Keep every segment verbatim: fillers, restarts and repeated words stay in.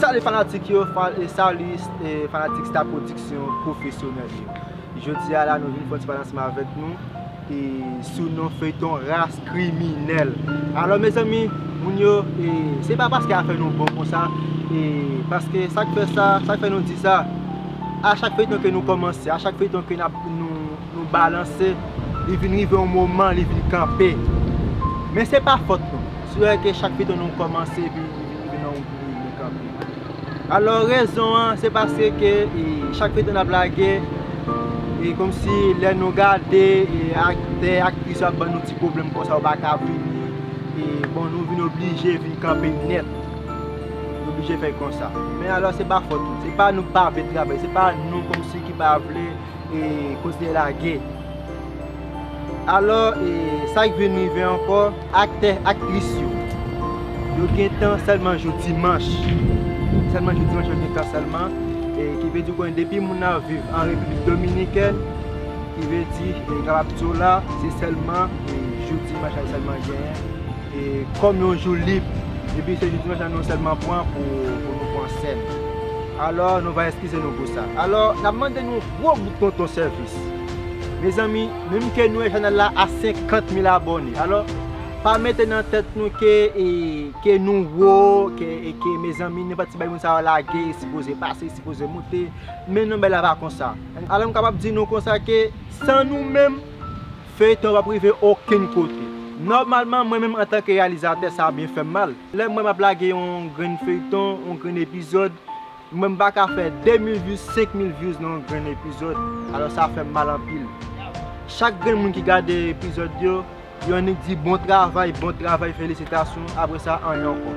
Salut fanatik yo, fa- e salut e fanatik Star Production pwofesyonèl yo. Jodi a la nou vin fè yon ti pale ansanm avèk nou e sou non feyton Ras Kriminèl. Alò mezanmi, moun yo, e se pa paske afè nou bon konsa, e paske sa k fè sa, sa k fè nou di sa, a chak feyton ke nou kòmanse, a chak feyton ke n ap nou nou balanse, li vin rive yon moman, li vin kanpe. Men se pa fòt nou. Si w wè ke chak feyton nou kòmanse, epi li vin rive nan yon bout, li vin kanpe. Alò, rezon an, se paske ke e, chak feyton n ap lage, e kòmsi lè nou gade, e aktè, aktris yo ap ban nou ti pwoblèm konsa, yo pa ka vini. E bon, nou vin oblije vin kanpe nèt. Nou oblije fè konsa. Men alò, se pa fòt nou. Se pa nou k pa vle travay. Se pa nou kòmsi ki pa vle e kontinye lage. Alò, e sa k vin rive ankò, aktè, aktris yo, yo gen tan sèlman jou dimanch. Sèlman jou dimanch yo gen tan sèlman. E ki vle di konnen depi moun nan viv an Repiblik Dominikèn, ki vle di, e kapab di w la, se sèlman e jou dimanch la sèlman genyen. E kòm yon jou lib, epi se jou dimanch la nou sèlman pran pou, pou nou pran sèn. Alò, nou va eskize nou pou sa. Alò, n ap mande nou yon gwo bout tonton sèvis. Mezanmi, menm ke nou wè chanèl la a senkant mil abòne. Alò, pa mete nan tèt nou ke, e, ke nou wo, ke, e ke, mezanmi, nenpòt ti bagay moun sa yo lage, sipoze pase, sipoze moute. Men non, bagay la pa konsa. Alò, m kapab di nou konsa ke san nou menm, feyton p ap rive okenn kote. Nòmalman, mwen menm antanke reyalizatè, sa byen fè m mal. Lè m wè m ap lage yon grenn feyton, yon grenn epizòd, mwen m pa ka fè de mil views, senk mil views nan yon grenn epizòd. Alò, sa fè m mal anpil. Chak grenn moun ki gade epizòd yo, yo annik di bon travay, bon travay, felisitasyon. Apre sa, anyen ankò.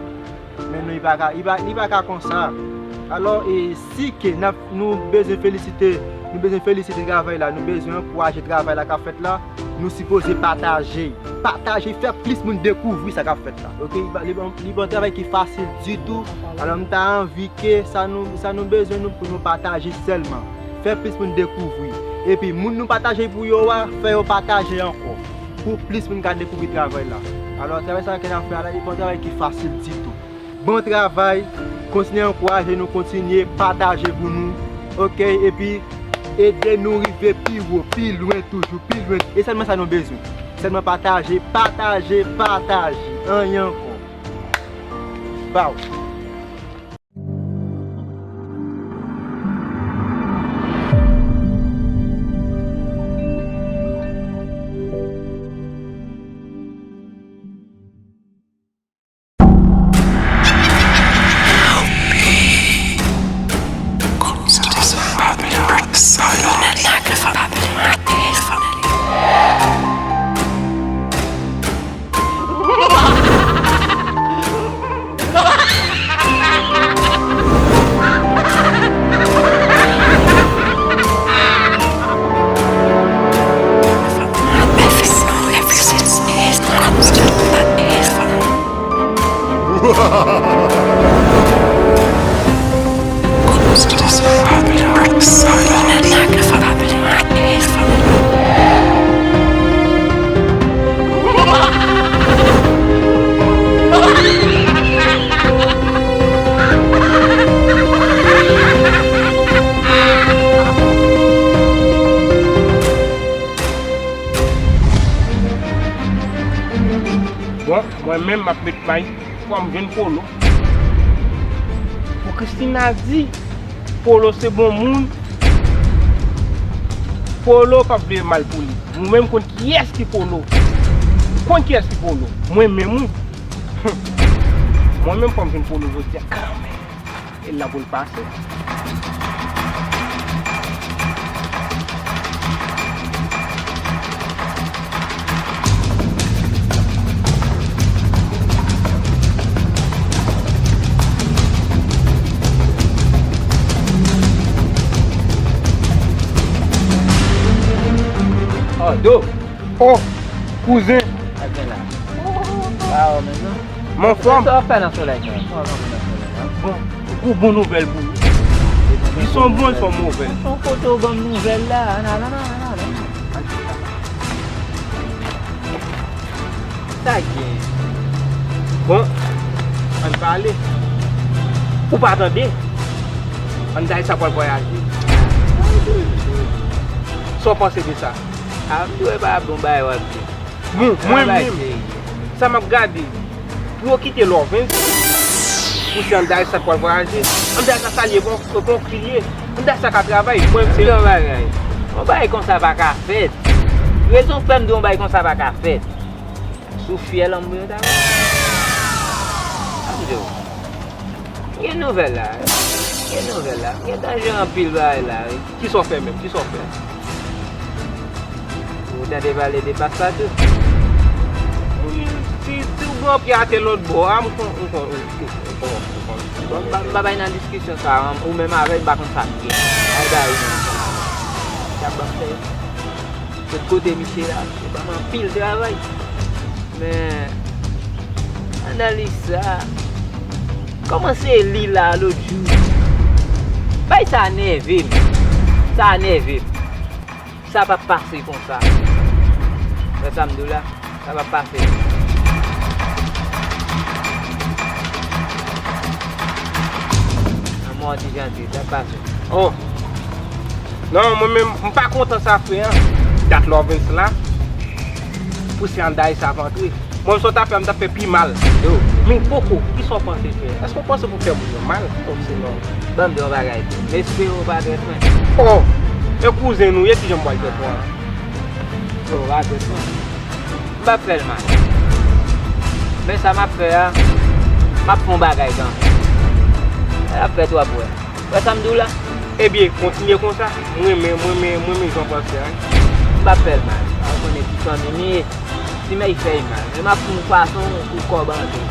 Men non, li pa ka, li pa, li pa ka konsa. Alò, e si ke n ap, nou bezwen felisite, nou bezwen felisite travay la, nou bezwen ankouraje travay la k ap fèt la, nou sipoze pataje. Pataje, fè plis moun dekouvri sa k ap fèt la. Oke, li pa, li pa, li pa yon travay ki fasil ditou. Alò, m ta anvi ke sa nou, sa nou bezwen nou pou nou pataje sèlman. Fè plis moun dekouvri. Epi, moun nou pataje pou yo a, fè yo pataje ankò. Pou plis moun ka dekouvri travay la. Alò, travay sa ke n ap fè a la, li pa yon travay ki fasil ditou. Bon travay, kontinye ankouraje nou, kontinye pataje pou nou, oke? Epi, ede nou rive pi wo, pi lwen toujou, pi lwen. E sèlman sa nou bezwen. Sèlman pataje, pataje, pataje. Anyen ankò. Baw. Bon, mwen menm m ap met may fò m jwenn Polo. Pou Christina di Polo se bon moun, Polo p ap vle mal pou li. Mwen menm konn kiyès ki Polo. Konn kiyès ki Polo. Mwen menm wi. Mwen menm fò m jwenn Polo jodi a kanmenm. E la pou l pase. Oh, Do. Oh, kouzen. Sa gen la? Pa wè menm non. Mwen anfòm. Sa w ap fè nan solèy sa? Sa w ap fè nan solèy la? Bon, gwo bon nouvèl pou ou. Li se yon bon, li se yon move. Son kote w ban m nouvèl la? Nan, nan, nan, nan, nan. Sa gen? Bon, ann pale. Ou pa tande? Andalisa pral vwayaje. Sa w panse de sa? A, m di w e pa bon bagay w ap di. Bon, mwen menm, sa m ap gade, pou yo kite Lòvens, pou se Andalisa k pral vwayaje. Andalisa salye kon, kon kri l ye. Andalisa ka travay, mwen se yon bagay. Yon bagay konsa pa ka fèt. Rezon k fè m di yon bagay konsa pa ka fèt. Sou fyèl ann bouyon ta wè. Sa m di w. M gen nouvèl la wi. M gen nouvèl la. M gentan jere anpil bagay la wi. Kisa w fè menm? Kisa w fè? Ou tande pale de Paspatou? Wi, ti, ti w gen yon pye atè lòt bò a, m kon, m kon, m kon, m kon, m kon. Bon, m pa, m pa bay nan diskisyon sa a, ou menm avè l, m pa konn sa m gen. Ay, bay ou menm. Sa ban m fè. Sot kote misye la, misye ban m anpil travay. Men, Andalisa, kòman se li la lòt jou? Bay sa nève m. Sa nève m. Sa p ap pase konsa. Wè sa m di w la? Sa p ap pase. Nan mò ti janti, sa p ap pase. Oh! Non, mwen menm, m pa kontan sa, frè. Dat Lòvens la, pou se Andalisa ap antre. Mwen, sa w ta fè, m t ap fè pi mal. Yo. Men poko, kisa w panse fè? Èske w panse pou fè moun yo mal? Osnon? Ban m di yon bagay tou. M espere w pa trèt mwen. Oh! E kouzen nou ye, kijan m pral trèt ou an? Yo, w pa trèt mwen. M p ap fè l mal. Men sa m ap fè a, m ap fè yon bagay kanmenm. L ap fè twòp wè. Wè sa m di w la? Ebyen, kontinye konsa. M renmen, m renmen, m renmen jan w panse a wi. M p ap fè l mal. Ou konnen ti fanmi m ye. Ti mèy fè l mal. Men m ap fè yon fason pou kòb antre.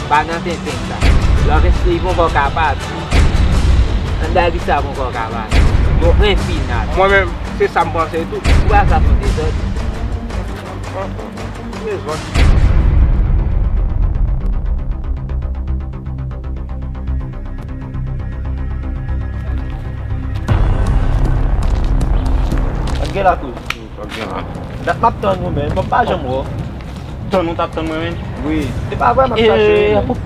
Pa nan tenten sa. Lòvens li ponkò ka pati. Andalisa ponkò ka pati. Bon, pwen final. Mwen menm, se sa m panse tou. Ou pa ka fè yon dezòd. Mezon. Gade la kouz. Dat m ap tann ou, men, m pa janm wè w. Tann ou t ap tann mwen, men? Wi. Se pa vre, m ap chache, men. Pou,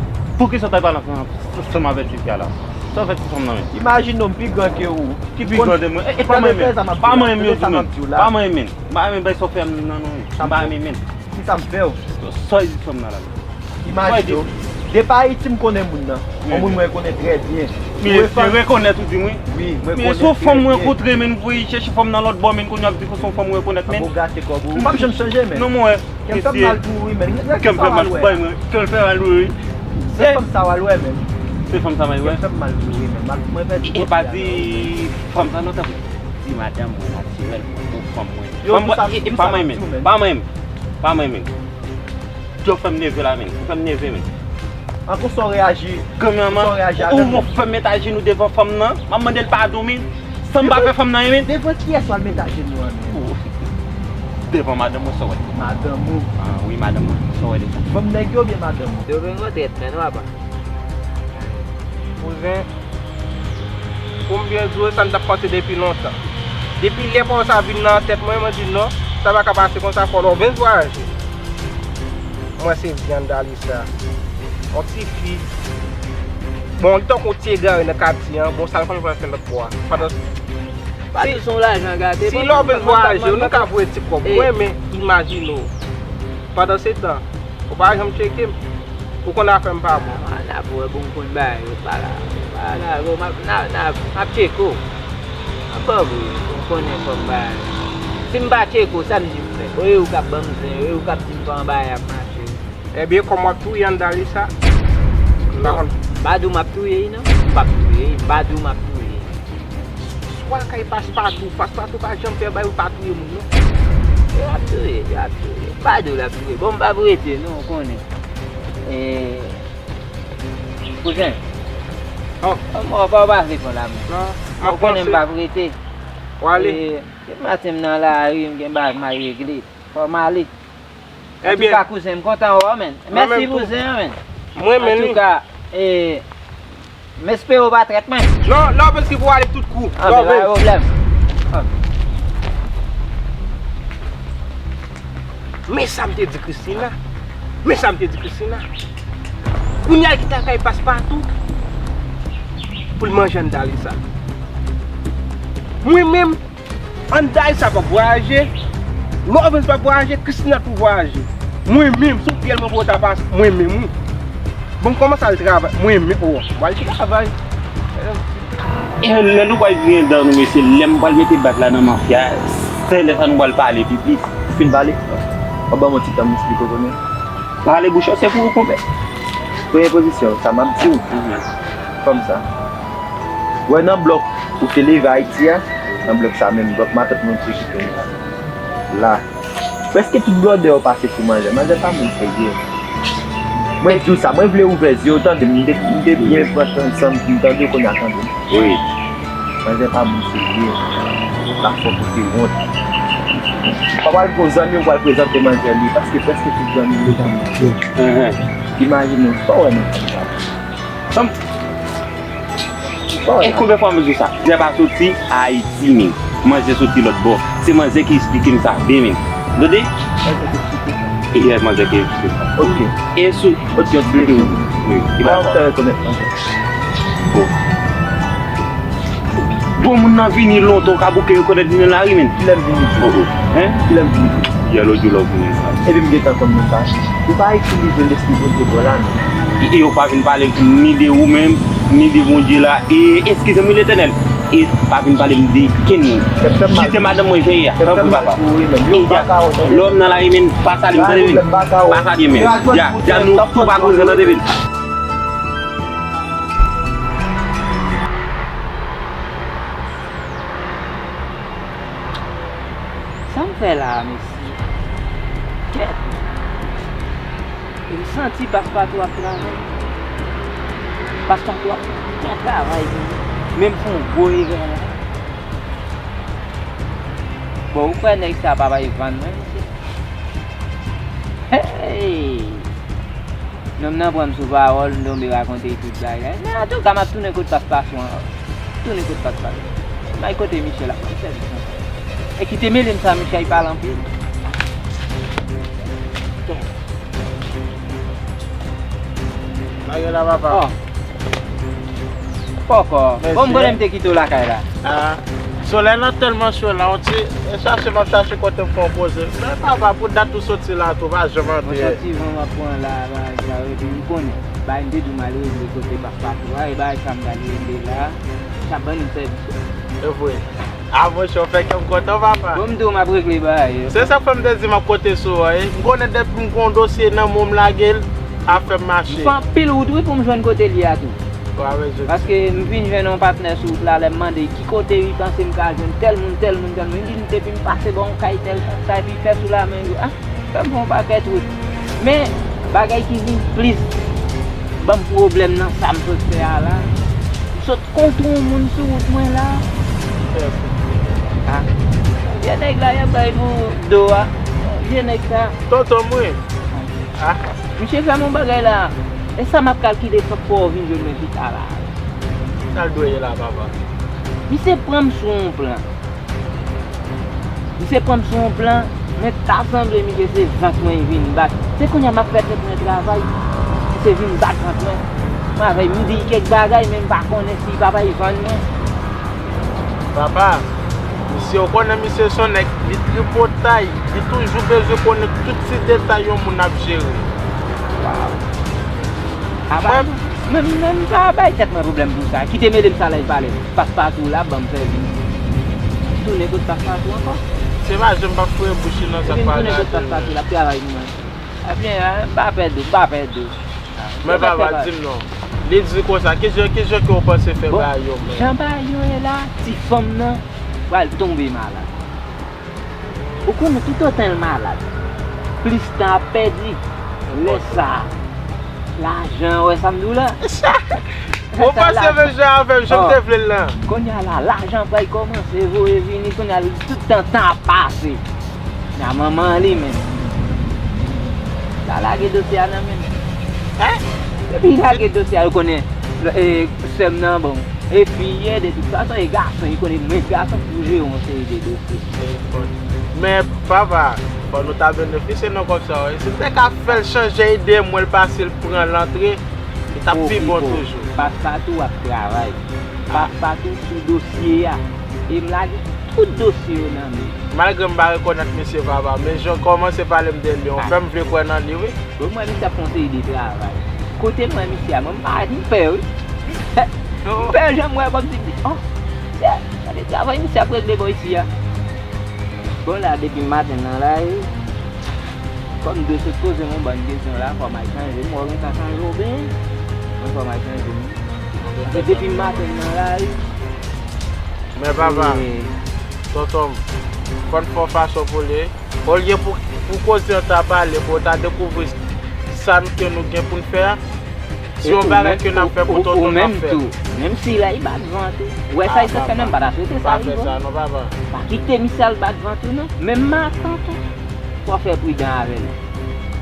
poukisa w t al pale ansanm, ansanm avèk ti fi a la? Sa w fè ti fanm nan, men? Imajine w, m pi gran ke ou. Ki pi gran de mwen? E, e pa mwen, men. Pa mwen, men, men. Pa mwen, men. M pa renmen bagay sa w fè m nan, non, men. M pa renmen, men. Kisa m fè w? Sa w di fanm nan la? Imajine w, depi Ayiti m konnen moun nan. Yon moun mwen konnen trè byen. Men se rekonèt ou di m wi. Wi, mwen konnen trè byen. Men se yon fanm mwen rankontre, men m voye chèche fanm nan lòt bò, men kounye a ap di ke se yon fanm mwen rekonèt, men. Ou gate kòb ou. M p ap janm chanje, men. Non, mwen. Kè m fè mal pou ou wi, men. Kè m fè mal, bay mwen. Kè m fè mal wi. Se fanm sa w al wè, men. Se fanm sa m al wè. Kè m fè mal pou ou wi, men. Mwen pèdi. E pa di fanm sa non, tankou di madanm mwen, natirèl mwen, bon fanm mwen. Yo, fanm mwen, e pa mwen menm. Pa mwen menm. Pa mwen menm. Yo, fè m nève la, men. Ou fè m nève, men. Ankò sa w reyaji? Granmanman, ou fè m met ajenou devan fanm nan. M ap mande l padon, men. San m pa fè fanm nan anyen, men. Devan kiyès w al met ajenou an, men? Devan madanm mwen, sa w wè. Madanm ou? Ah, wi, madanm mwen, sa w wè de sa? Fanm nèg yo oubyen madanm ou? Yo vin yon trèt, men, papa. Kouzen, pou m byen di w, sa m t ap panse depi lontan. Depi lè pawòl sa vin nan tèt mwen, mwen di non, sa pa ka pase konsa, fò Lòvens vwayaje. Mwen se vyann Dalisa. Yon ti fi. Bon, li tankou yon ti egare nan katye an. Bon, sa l konn pral fè lòt bò a? Pandan... Pa di se yon lajan gate. Si Lòvens vwayaje, nou ka voye ti kòb. Mwen, men, imajine w. Pandan se tan, ou pa janm tcheke m. Ou konn afè m pa bon. Ah, n ap wè, bon, m konn bagay yo pa la. Pa la, bon, m ap, n a, n a, m ap tcheke w. M ap ba w, ou konnen fò m bagay. Si m pa tcheke w, sa m di m fè? Oye, ou k ap ban m zen, oye, ou k ap di m kòman bagay ap mache. Ebyen, kòm w ap touye Andalisa, m pa konn. M pa di w m ap touye l, non. M p ap touye l, m pa di w m ap touye l. Swa kay Paspatou, Paspatou pa janm fè bagay pou l pa touye moun, non. Yo ap touye, yo ap touye. M pa di w l ap touye. Bon, m p ap rete, non, ou konnen. E, kouzen. Oh. Mwen, fò w pase kon la, men. Non, m ap panse. Ou konnen m p ap rete. W ale. E, depi maten m nan lari, m gen bagay m al regle. Fò m ale. Ebyen. Antouka, kouzen, m kontan wè w, men. Mèsi, kouzen, men. Mwen menm tou. Antouka, e, m espere w pa trèt mwen. Non, Lòvens ki pou ale tout kou. Ah, men pa gen pwoblèm. Ah. Men sa m te di Christina. Men sa m te di Christina. Kounye a l kite kay Paspatou. pou l manje anndan lisa. Mwen menm, anndan lisa p ap vwayaje, Lovens p ap vwayaje, Christina tou vwayaje. Mwen menm, sou pyèl mwen pou yo ta pase, mwen menm, wi. Bon, m kòmanse al travay, mwen menm, o, m al travay. E lè nou pral griyen dan nou, mesye, lè m pral mete bag la nan mafya, se lè sa nou pral pale pi plis. Ou fin pale? W ap ban m yon ti tan m esplike w konnen. Pale bouch ou, se pou ou, konpè. Premye pozisyon, sa m ap di w. Kòmsa. Wè nan blòk ou te leve Ayiti a, nan blòk sa menm, blòk matant mwen te kite m la. La. Prèske tout blòdè yo pase sou manzè. Manzè pa moun serye. Mwen di w sa, mwen vle ouvè zye w, tande m, m te, m te byen pran tan san m tande w, kounye a tande m. Wi. Manzè pa moun serye. Pa fò pou te wont. Pa pral gon zanmi w pral prezante manzè li, paske prèske tout zanmi m yo zanmi m. Imajine w, sa w wè nan fanm sa. Fanm. E konbyen fwa m di w sa? Manzè pa soti Ayiti, men. Manzè soti lòt bò. Se manzè ki esplike m sa byen, men. Tande? E, e, manzè ki esplike m sa. Ok. E sou. Ok, yon ti kesyon. Wi. Kòman w fè rekonèt manzè? Bon. Bon, moun nan vini lontan, w ka bouke rekonèt li nan lari, men. Kilè m vini? Oh, oh. Hein? Kilè m vini? Yè lòt jou lè w vini sa. Epi m gentan konn moun sa. Ou pa itilize lespri Bondye ba w la, non. E, e yo pa vin pale ni de ou menm, ni de Bondye la. E, eskize m, wi, Letènèl. E pa vin pale m de kenn moun. Kite madanm mwen veye a. Tanpri, papa. E, dja, lè w nan lari, men, pa salye m, tande, men. Pa salye m, men. Dja, dja, nou tou pa koze, tande, men. Sa m fè la a, mesye? Kèt! E m santi Paspatou ap travay. Paspatou ap fè travay pou li. Men m fè yon gwo erè la. Bon, ou kwè nèg sa pa bay vann mwen, mesye? Hey! Nonm nan pran m sou pawòl, m tonbe rakonte tout bagay. Men antouka, m ap tounen kot Paspatou ankò. Tounen kot Paspatou. M al kote Michel ap fè m sèvis ankò. E kite mele m sa, Michel pale anpil. Lage la, papa. Oh. Pòkò. Bon, m konnen m te kite w lakay la. Ah. Solèy lan tèlman cho la, on ti, e chache m ap chache kote m fè yon poze. Men papa, pou dat ou soti la tou, pa janm antre. Mwen santi van m ap pran la, bagay sa yo, epi m konnen. Bagay m te di w m al regle kote Paspatou a, e bagay sa m t al regle la, sa ban nou sèvis. E vre. A, monchè, w fè kè m kontan, papa. Bon, m di w m ap regle bagay yo. Se sa k fè m te di m ap konte sou ou, wi. M konnen depi m gon dosye nan men w, m lage l, afè m mache. M fè anpil wout, wi, pou m jwenn kote l ye a tou. Paske m vin jwenn yon patnè sou wout la, lè m mande ki kote li panse m ka jwenn tèl moun, tèl moun, tèl moun, li di m depi m pase bò yon kay tèl sa, epi fè sou lamen yo. Ah, fè m fè yon pakèt wout. Men, bagay ki vin plis ban m pwoblèm nan sa m sot fè a la, m sot kontre yon moun sou wout mwen la. Ah, vye nèg la, y ap bay pou do a. Vye nèg sa. Tonton mwen. Ah. Misye fè m yon bagay la. E sa m ap kalkile, fòk fò w vin jwenn mwen pita la. Sa l dwe ye la, papa? Misye pran m sou yon plan. Misye pran m sou yon plan, men ta sanble misye se vant mwen vin bat. Se kounye a m ap fè tèt mwen travay, misye vin bat vant mwen. Mwen avè l, m di l kèk bagay, men m pa konnen si l pa bay vann mwen. Papa, misye, ou konnen misye se yon nèg, li tripotay, li toujou bezwen konnen tout ti detay yon moun ap jere. Waw. Apa, mwen, mwen, mwen pa bay tèt mwen pwoblèm pou sa. Kite mele m sa lè l pale. Paspatou la, ban m sèvis. Tounen kot Paspatou ankò. Se pa jan m p ap foure bouch li nan sa k pa gade. Epi m tounen kot Paspatou, l ap travay pou mwen. Ebyen, m pa pè dlo, m pa pè dlo. Men papa, di m non. Li di konsa, kijan, kijan ke w panse fè bagay yo menm? Jan bagay yo ye la, ti fanm nan pral tonbe malad. Ou konnen tout otan l malad, plis tan ap pèdi. Lè sa a, lajan, wè sa m di w la? Ou panse menm jan avè m, jan m te vle l lan? Kounye a la, lajan pral kòmanse voye vini, kounye a tout tan, tan ap pase. Nan manman li menm. L a lage dosye a nan men m. Hein? Depi l lage dosye a, ou konnen, e, sè m nan bon. E fi ye, de tout fason, e gason, li konnen mwen gason pou jere yon seri de dosye. Men, papa, fò nou ta benefisye nan kòb sa, wi. Si m te ka fè l chanje ide, mwen l pase l pran l antre, li t ap pi bon toujou. Paspatou ap travay. Paspatou sou dosye a. E m lage tout dosye yo nan men. Malgre m pa rekonèt misye papa, men jan w kòmanse pale m de li, w fè m vle kwè nan li, wi. Bon, mwen, misye ap konseye de travay. Kote mwen, misye a, mwen, m pa, m pè, wi. M pè jan m wè kòmsi, oh, gade travay misye ap regle bò isi a. Bon, la, depi maten nan la, e, kòm de sot poze m yon bann kesyon la, fò m al chanje, m wè w gen sa chanje w byen. Mwen, fò m al chanje m. E depi maten nan la, e, men papa, tonton m, fò n fè yon fason pou li. Olye pou, pou koze an ta pale, pou w ta dekouvri sa n, ke nou gen pou n fè a, se yon bagay ke n ap fè pou tonton n ap fè. Ou menm tou, menm si la, li bat van tou. Ou wè sa li sot fè menm, m pa ta swete sa li bon. Pa fè sa non, papa. Pa kite misye al bat van tou non. Menm matant tou, fò w fè pridan avè l.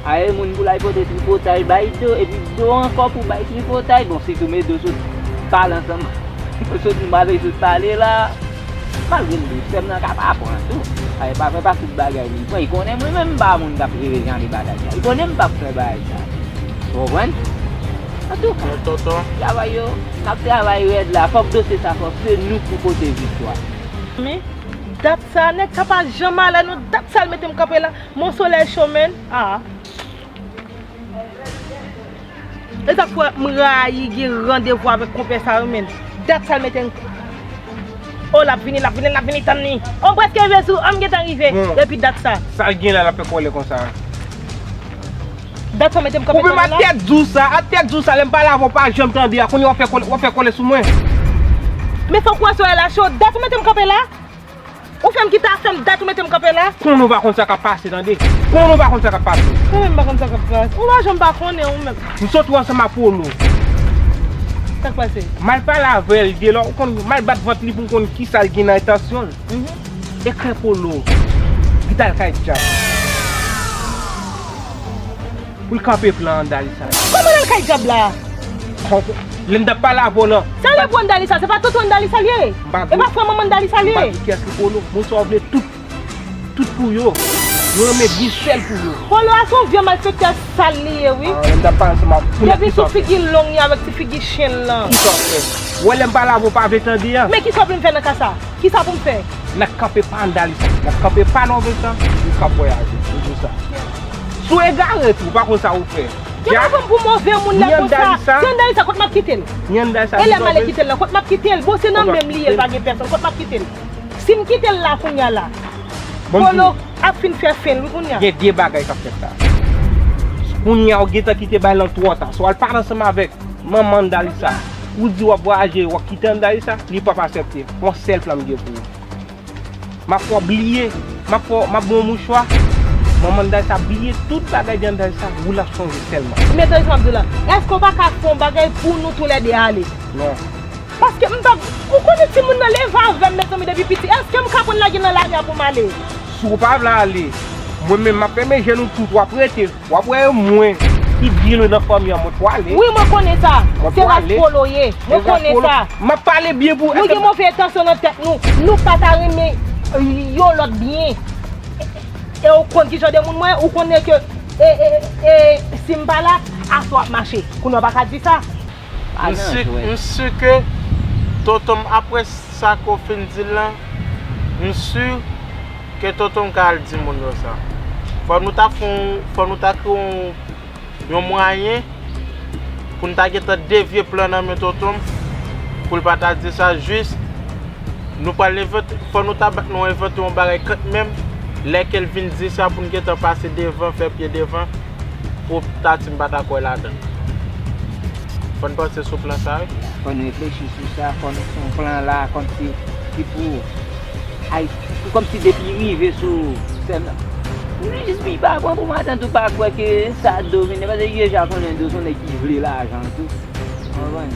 Aye moun pou l al pote tripotay bay do, epi do ankò pou bay tripotay. Bon, sitou men do sot pale ansanm. Sot nou pa vle sot pale la. Malgre m di, sè m nan ka pa pran tou. Ay, pa fè pa tout bagay li pran. Li konnen mwen menm m pa moun k ap rele jan de bagay sa. Li konnen m p ap fè bagay sa. Ou konprann? Antouka, men tonton, travay yo, n ap travay rèd la. Fòk dosye sa, fòk se nou pou pote viktwa. Men, dat sa, nèg sa pa janm ale non. Dat sa l mete m kanpe la. Mon solèy cho, menn. Ah. E sa k fè m rayi gen randevou avèk konpè sa yo, menn. Dat sa l mete n. O, l ap vini, l ap vini, l ap vini, tann li. O, m prèske rive sou, o, m gentan rive. Bon. Epi dat sa. Sa l gen la, l ap fè kòlè konsa? Dat sa mete m kanpe la. Ou menm a tèt di w sa, a tèt di w sa, lè m pale avè w, w pa janm tande a, kounye a w ap fè kòlè, w ap fè kòlè sou mwen. Men fòk w wè solèy la cho, dat sa mete m kanpe la. Ou fè m kite afè m, dat ou mete m kanpe la. Konnen w pa konn sa k ap pase, tande. Konnen w pa konn sa k ap pase. Ou menm pa konn sa k ap pase. Ou pa janm pa konnen, ou menm. M sot wè ansanm ak Polo. Sa k pase? M al pale avè l, de lò, ou konn, m al bat vant li pou m konn kisa l gen nan entansyon l. Mhm. Eklè Polo. Li t al kay dyab. Pou l kanpe plan Andalisa. Kòman l al kay dyab la? Lè m t ap pale avè w lan. Sa lè pou Andalisa, se pa tonton Andalisa l ye? M pa di. E pa frè manman Andalisa l ye? M pa di kiyès ki Polo. Bon, sa w vle tout, tout pou yo. Yo renmen byen sèl pou yo. Polo a se yon vye malfektè sal li ye, wi. Ah, lè m t ap pale ansanm ak, pou nèg ki sòti. Depi sou figi long li avèk ti figi chen l lan. Ki sa w fè? Ou wè lè m pale avè w, w pa vle tande a. Men kisa w vle m fè nan ka sa? Kisa pou m fè? N ap kanpe pa Andalisa. N ap kanpe pa Nòvèl sa. Nou k ap vwayaje. Nou di w sa. Si w egare tou, ou pa konn sa ou fè. Yo pa pran m pou move moun lè konsa. Se Andalisa, kot m ap kite l? E lè m ale kite l lan, kot m ap kite l? Bon, se nan men m li ye, l pa gen pèsonn. Kot m ap kite l? Si m kite l la kounye a la, Polo ap fin fè fen l, wi, kounye a. Gen de bagay k ap fèt la. Kounye a, ou gentan kite bagay lan twò ta. Si w al pale ansanm avèk manman Andalisa, ou di w ap vwayaje, w ap kite Andalisa, li p ap aksepte. Yon sèl plan m gen pou ou. M ap fè w bliye, m ap fè w, m ap ba w mouchwa. Manman Andalisa bliye tout bagay de Andalisa, ou l ap sonje sèlman. Men tande sa m ap di w la. Èske w pa ka fè yon bagay pou nou toulède ale? Non. Paske m pa, ou konnen timoun nan leve avè m, mezanmi, depi piti. Èske m ka pran l lage nan lari a pou m ale? Si w pa vle ale, mwen menm m ap fèmen je nou tout, w ap rete. W ap wè e mwen ki vire nan fanmi an, mwen pwale. Wi, mwen konnen sa. Se rès Polo ye. Mwen konnen sa. M ap pale byen pou ou. Nou gen move entansyon nan tèt nou. Nou pa ta renmen, euh, yon lòt byen. E ou konn ki jan de moun mwen, ou konnen ke, e, e, e, si m pa la, aswè w ap mache. Kounye a w pa ka di sa. M si, m si ke tonton m, apre sa ke w fin di l lan, m si ke tonton m ka al di moun yo sa. Fò nou ta fè yon, fò nou ta kreye yon, yon mwayen pou n ta gentan devye plan nan men tonton m, pou l pa ta di sa, jis nou pral envante, fò nou ta bat, nou envante yon bagay kanmenm, lè ke l vin di sa pou n gentan pase devan, fè pye devan, pou ta di m pa ta kwè ladan l. Fò n panse sou plan sa, wi. Fò n reflechi sou sa, fò n fè yon plan la, kòmsi ki pou Ay, kòmsi depi rive sou sèn nan. M jis pi pa pran pou matant ou pa kwè ke sa do vin, paske yo deja konnen do se yon nèg ki vle lajan tou. Ou konprann?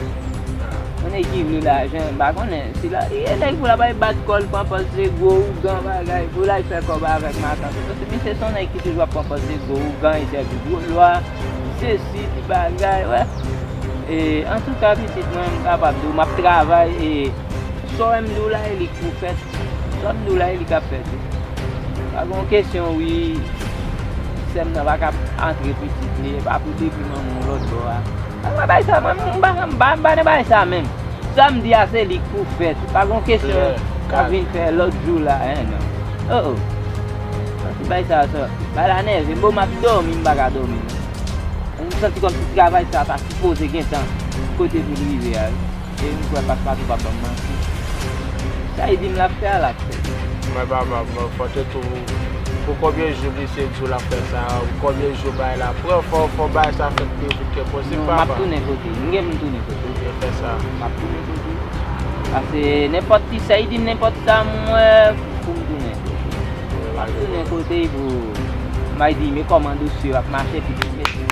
Yon nèg ki vle lajan, m pa konnen. Si la, e nèg pou l ap al bat kò l, pran pòz se gwo ougan bagay, pou l al fè kòb avèk matant ou. Paske misye se yon nèg ki toujou ap pran pòz se gwo ougan, li sèvi gwo lwa, sesi, ti bagay, wè. E, antouka, pitit mwen, m kapab di w, m ap travay, e, sa w wè m di w la, e li k pou fèt. Sa w ap di w la, e li k ap fèt wi. Pa gen yon kesyon wi, sè m nan pa ka antre pitit li, e pa pou depi manman w lòt bò a. Mwen bay sa, mwen, m pa, m pa, m pa nan bay sa menm. Sa m di a se li k pou fè. Se pa gon kesyon k ap vin fè lòt jou la, en, non. Oh, oh. Sa se bay sa, sa. Bay la nève m, bon, m ap dòmi, m pa ka dòmi. M santi kòmsi travay sa ta sipoze gentan kote pou l rive a, wi. E m kwè Paspatou p ap ban m manti. Sa li di m l ap fè a, l ap fè. Mwen papa, mwen fò te tou. Pou konbyen jou misye di w l ap fè sa? Pou konbyen jou bagay la pran? Fò, fò bagay sa fèt pi vit ke posib, papa. Non, m ap tounen kote l. M gen pou m tounen kote l. Ok, fè sa. M ap tounen kote l. Paske nenpòt ti sa, li di m nenpòt sa, m wè pou m tounen kote l. M ap tounen kote l pou m al di men kòman dosye yo ap mache, epi pou m mete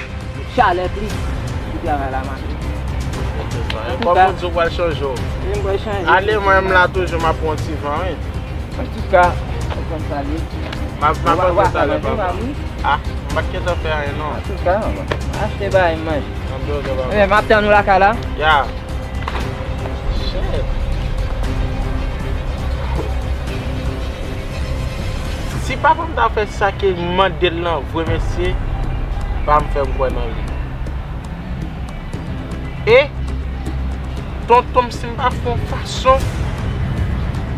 chalè plis pou travay la mache. Antouka, e kòm ou di w pral chanje w. Wi, m pral chanje. Ale, mwen, m la toujou, m ap pran yon ti van, wi. Antouka, ou konn sa l ye. M ap, m ap antre talè, papa. Ah, m pa t gentan fè anyen, non. Antouka, m achte bagay m manje. Anben, ok, papa. Ebyen, m ap tann ou lakay la. Ya. Shit. Si papa m ta fè sa ke m mande l lan vre, mesye, papa m fè m kwè nan li. E tonton m, si m pa fè yon fason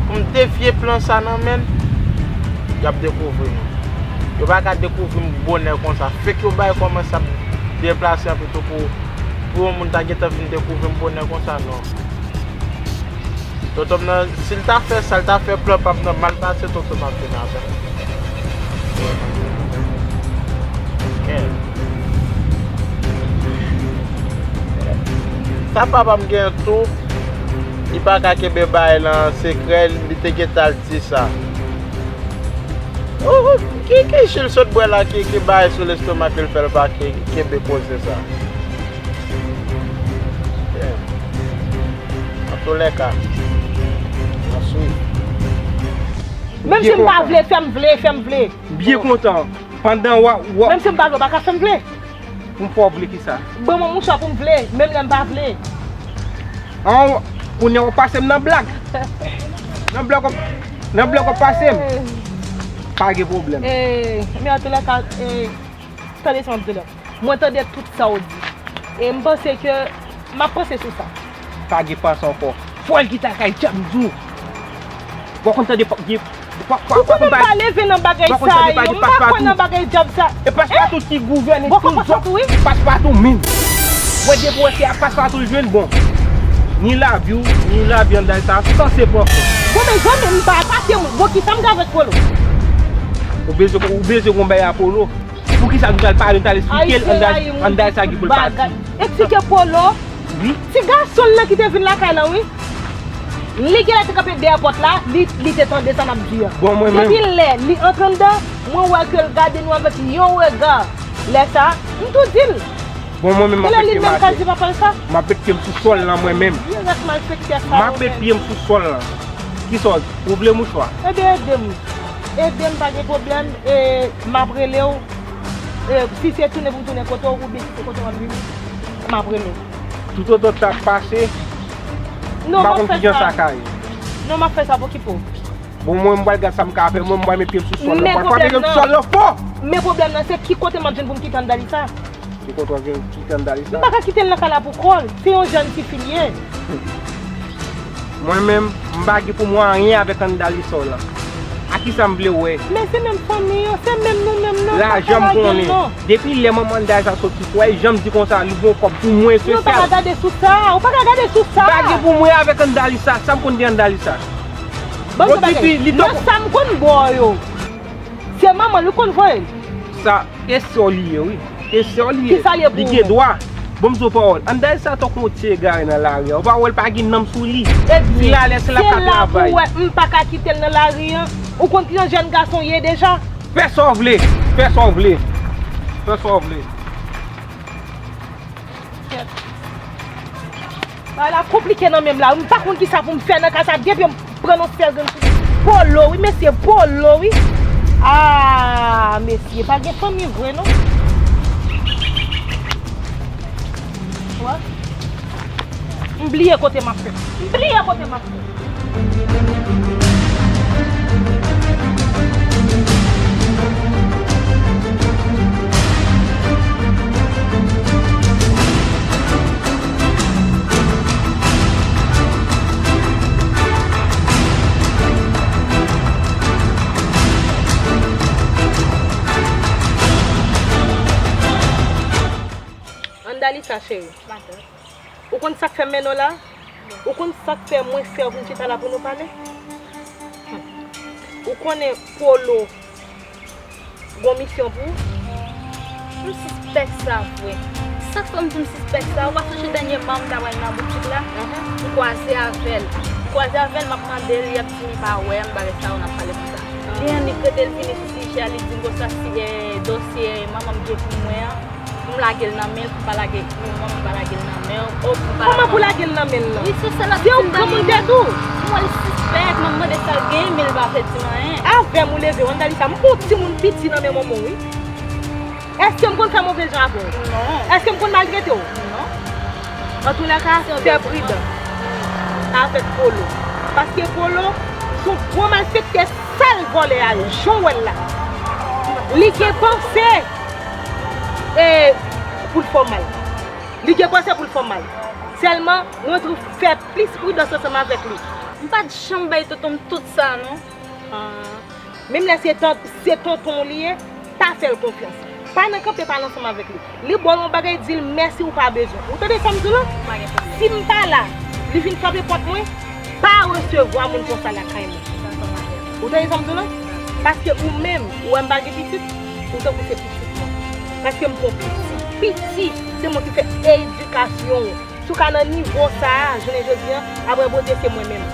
pou m devye plan sa nan men l, y ap dekouvri m. Yo pa ka dekouvri m bonè konsa. Fèk yo bay kòmanse ap deplase an pito pou, pou yon moun ta gentan vin dekouvri m bonè konsa, non. Tonton m nan, si l ta fè sa, l ta fè plan pa m nan mal pase, tonton m ap vin avè m. Sa papa m gen tou, li pa ka kenbe bagay lan sekrè, li te gentan al di sa. Oh, ki, ki ji l sot bwè la ki, ki bay sou lestomak li, l fè l pa ke, kenbe koze sa? Yeah. Antoulèka, n ap swiv. Menm si m pa vle, fè m vle, fè m vle. M byen kontan. Pandan w ap, w ap... Menm si m pa vle, w pa ka fè m vle. Pou m fè w vle kisa? Ban mwen mouchwa pou m vle, menm lè m pa vle. An, kounye a w pase m nan blag. Nan blag w, nan blag w pase m. Pa gen pwoblèm. E, men antoulèka, e, tande sa m ap di w la. Mwen tande tout sa w di. E m panse ke, m ap panse sou sa. Pa gen panse ankò. Fò l kite lakay djab m di w. W konn tande pa, gen, pa, pa, ou konnen m pa leve nan bagay sa yo. M pa kwè nan bagay djab sa. E Paspatou ki gouvène tout zòn. Paspatou menm. Mwen depi wè se ak Paspatou l jwenn bon. Ni lavi w, ni lavi Andal sa, sanse pran fò. Bon, mezanmi, m pa atake moun. Bon, kisa m gen avèk Polo? Ou bezwen, ou bezwen gon bagay a Polo? Poukisa nou pral pale, nou t al esplike l, Andal sa ki pou l pati. Eksplike Polo. Wi. Ti gason l lan ki te vin lakay lan, wi. Li genlè te kanpe dèyè pòt la, li, li te tande sa n ap di a. Bon, mwen menm. Depi lè li antre anndan, mwen wè ke l gade nou avèk yon rega. Lè sa, m tou di l. Bon, mwen menm, m ap met pye m atè. M ap met pye m sou sòl lan, mwen menm. M ap met pye m sou sòl lan. Kisa w, ou vle mouchwa? Ebyen, ede m. Ede m, pa gen pwoblèm. E, m ap rele w. E, si se tounen pou m tounen kote w, oubyen si se kote w ap vini, m ap rele w. Toutotan tan ap pase, m pa konn kijan sa ka ye. Non, m ap fè sa, pa okipe w. Bon, mwen, m pral gad sa m ka fè. Mwen, m pral met pye m sou sòl lan. M pral frape pye m sou sòl lan fò. Men pwoblèm nan, se ki kote m ap jwenn pou m kite Andalisa? Ki kote w ap jwenn kite Andalisa? M pa ka kite l nan kay la pou kò l. Se yon jèn tifi l ye. Mwen menm, m pa gen pou m wè anyen avèk Andalisa w lan. A kisa m vle wè? Men se menm fanmi yo, se menm nou menm non, m pa ka lage l non. Lajan m konnen. Depi lè manman Andalisa soti, fò e jan m di konsa, li gon kòb pou mwen, se sèl. Non, ou pa ka gade sou sa, ou pa ka gade sou sa. M pa gen pou m wè avèk Andalisa, sa m konn de Andalisa. Bon, se bagay. Nan sa m konn ba w yo. Se manman l wi konn voye l. Sa, e sè w li ye, wi. E sè w li ye. Kisa l ye pou ou menm? Li gen dwa. Bon, m di w pawòl. Andalisa tankou yon ti egare nan lari a. Ou pa wè l pa gen nanm sou li. Ebyen, se la pou w wè, m pa ka kite l nan lari a. Ou konn kijan jèn gason ye deja. Fè sa w vle. Fè sa w vle. Fè sa w vle. Bagay la konplike nan men m la. M pa konn kisa pou m fè nan kay sa. Depi m pran yon sèl grenn kout. Polo, wi, mesye, Polo, wi. Ah, mesye, pa gen fanmi vre, non. Wè? M bliye kote m ap fè. M bliye kote m ap fè. Sa cheri. Ou konn sa k fè m mennen w la? Ou konn sa k fè mwen fè w vin chita la pou nou pale? Hmm. Ou konnen Polo gon misyon pou ou? M sispèk sa vre. Sa k fè m di m sispèk sa, ou pa sonje dènyèman m ta pral nan boutik la? M kwaze avè l. M kwaze avè l, m ap mande l, l ap di m li pa wè m, bagay sa yo n ap pale konsa. Gen annik rete l vini sou sijè a, li di m konsa si, eh, dosye manman m gen pou mwen an, m lage l nan men l, m pa lage, m pa lage l nan men w. Kòman pou lage l nan men l lan? Wi, se sa l ap di m dènyèman. Se yon granmoun tèt ou? M wè l sispèk, m ap mande sa l gen, men l pa vle di m anyen. Avè m ou leve, Wandalisa, m pa yon timoun piti nan men manman w, wi. Èske m konn fè move jan avè w? Non. Èske m konn maltrete w? Non. Antoulèka, fè pridan avèk Polo. Paske Polo, se yon gwo malfektè, sal vòlè a, jan w wè l la. Li gen panse e pou l fè w mal. Li gen panse pou l fè w mal. Sèlman, mwen tou fè plis pridans ansanm avèk li. M pa t janm bay tonton m tout sa, non. Ah. Menm lè se tan-, se tonton w li ye, pa fè l konfyans. Pa nan kanpe pale ansanm avèk li. Li ba w yon bagay, di l mèsi ou pa bezwen. Ou tande sa m di w lan? Si m pa la, li vin frape pòt mwen, pa resevwa moun konsa lakay mwen. Ou tande sa m di w lan? Paske ou menm, ou wè m pa gen pitit, ou tankou se pitit mwen. Paske m pran piti, piti, se mwen ki fè edikasyon w. Si w ka nan nivo sa a, jounen jodi a, apre Bondye se mwen menm.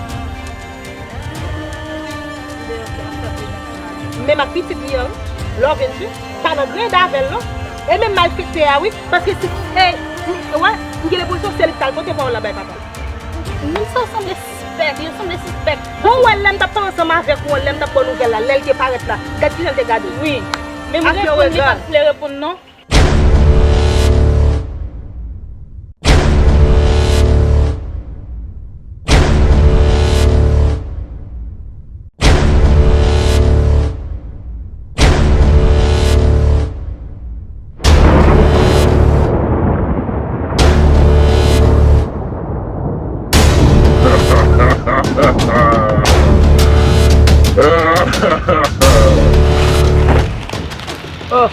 Menm ak pitit li an, wi. Lè w vin di, pa nan grenn avè l non. E menm malfektè a, wi. Paske si, e, m, wè, m gen lenpresyon se li k t al pote pawòl la bay papa l. Moun sa yo sanble sispèk, yo sanble sispèk. Bon, wè, lè m t ap pale ansanm avèk ou an, lè m t ap ba w nouvèl la, lè l te parèt la, gad kijan l te gade w. Wi. Men m reponn, li pa t vle reponn non. Oh,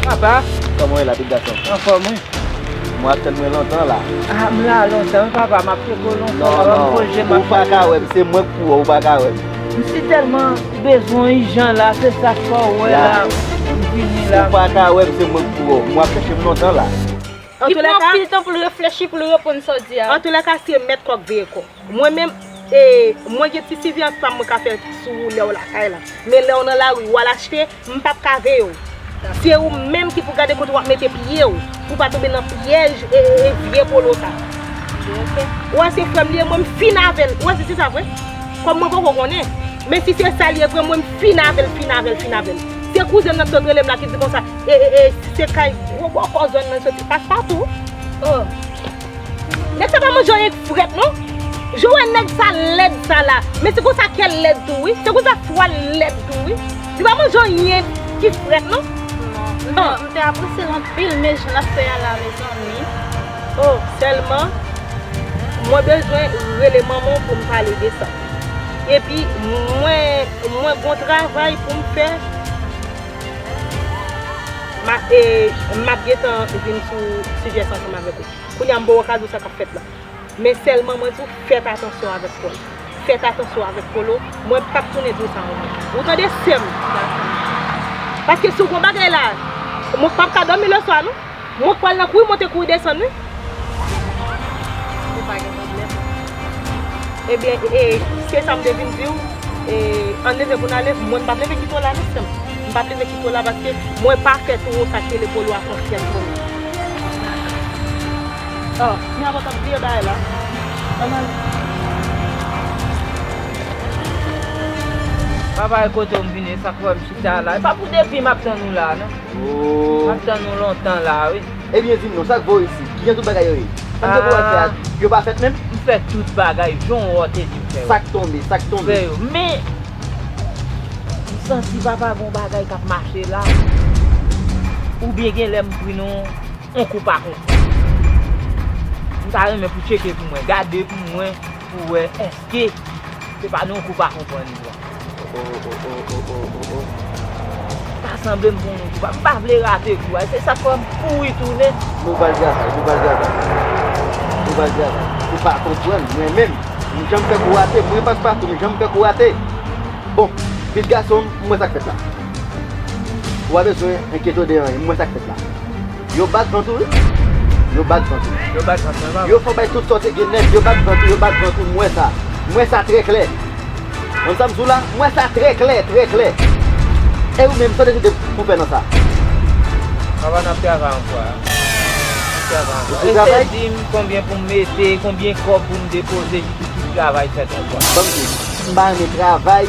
papa. Kòman w ye la, pitit gason? Anfòm, wi. Mwen ap tann mwen lontan la. Ah, m la lontan, wi, papa, m ap cheke w lontan. Non, non, ou pa ka wè m, se mwen k pou wè w, ou pa ka wè m. M si tèlman bezwen w ijan la, se sa k fè w wè la. M vini la. Ou pa ka wè m, se mwen k pou wè w. Mwen ap chèche m lontan la. Li pran anpil tan pou l reflechi, pou l reponn sa w di a. Antoulèka, se mèt kòk veye kò. Mwen menm, e, mwen gen ti siveyans pa m mwen ka fè sou ou lè w lakay la. Men lè w nan lari, w al achte, m p ap ka veye w. Se ou menm ki pou gade kote w ap mete pye w, pou w pa tonbe nan pyèj e, e, e vye Polo sa. Ou wè se frè m li ye, mwen m fin avè l. Ou wè si se sa vre? Kòm mwen poko konnen. Men si se sa l ye vre, mwen m fin avè l, fin avè l, fin avè l. Se kouzen m nan ki sot rele m la ki di konsa, e, e, e, se kay gwo bòkò zòn nan soti, Paspatou. Oh. Nèg sa pa manje anyen k frèt non. Jan w wè nèg sa lèd sa la. Men se konsa kè l lèd tou wi. Se konsa fwa l lèd tou wi. Li pa manje anyen ki frèt non. Non, m te, m te apresye l anpil, men jan l ap fè a la, mezanmi. Oh, sèlman, mwen bezwen rele manman w pou m pale de sa. Epi, mwen, mwen gon travay pou m fè. M a, e, m ap gentan vin sou sijè sa ansanm avèk ou. Kounye a m poko ka di w sa k ap fèt la. Men sèlman mwen di w, fèt atansyon avèk Polo. Fèt atansyon avèk Polo. Mwen p ap tounen di w sa ankò. Ou tande, sè m? Paske si w gon bagay la, mwen p ap ka dòmi lèswa non. Mwen k pral nan kouri monte kouri desann wi. Ou pa gen pwoblèm. Ebyen, e, se sa m te vin di w. E, ann leve pou n ale. Mwen m p ap leve kite w la non, sè m. M p ap leve kite w la paske mwen pa fè towo sa k rele Polo a konfyans mwen. Oh, men avan w t ap bliye bagay la. Ann ale. Papa, e kote w m vini, sa k fè m chita la. E pa pou depi m ap tann ou la non. Oh. M ap tann ou lontan la wi. Ebyen, di m non, sa k voye w isit? Kijan tout bagay yo ye? Sa m te voye w al fè a, yo pa fèt menm? M fè tout bagay, jan w te di m fè yo. Sa k tonbe, sa k tonbe? Fè yo. Men, m santi papa gon bagay k ap mache la. Oubyen gen lè m pran yon, yon kou pa konprann. M ta renmen pou tcheke pou mwen, gade pou mwen, pou wè èske se pa nan yon kou pa konprann li pran. Oh, oh, oh. Pa Sanble m gon kou pa. M pa vle rate kou a. Se sa k fè m kouri tounen. Nou pral travay, nou pral travay. Nou pral travay. Ou pa konprann, mwen menm, m janm fè kou rate, mwen Paspatou, m janm fè kou rate. Bon, pitit gason m, m wè sa k fèt la. Ou pa bezwen enkyete w de anyen, m wè sa k fèt la. Yo bat vant ou wi. Yo bat vant ou. Yo bat vant mwen, papa. Yo fè w bay tout sa w te gen nèt, yo bat vant ou, yo bat vant ou, m wè sa. M wè sa trè klè. Konn sa m di w la, m wè sa trè klè, trè klè. E ou menm, sa w deside pou w fè nan sa? Papa, n ap travay ankò a. N ap travay ankò. Ou travay? Eseye di m konbyen pou m mete, konbyen kòb pou m depoze, ki, ki, ki travay fèt ankò a. Ban m di, m pa renmen travay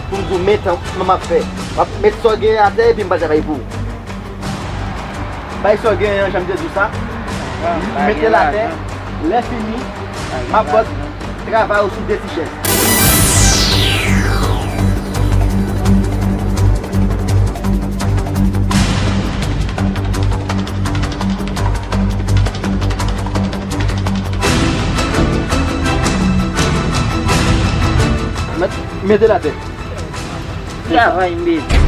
pou m di w men tan m ap fè. W ap met sa w genyen atè epi m pral travay pou ou. Bay sa w genyen an, jan m te di w sa. Mete l atè. Lè fini, m ap ba w travay ou sou de ti chèz. Met, mete l atè. Travay, m bezwen.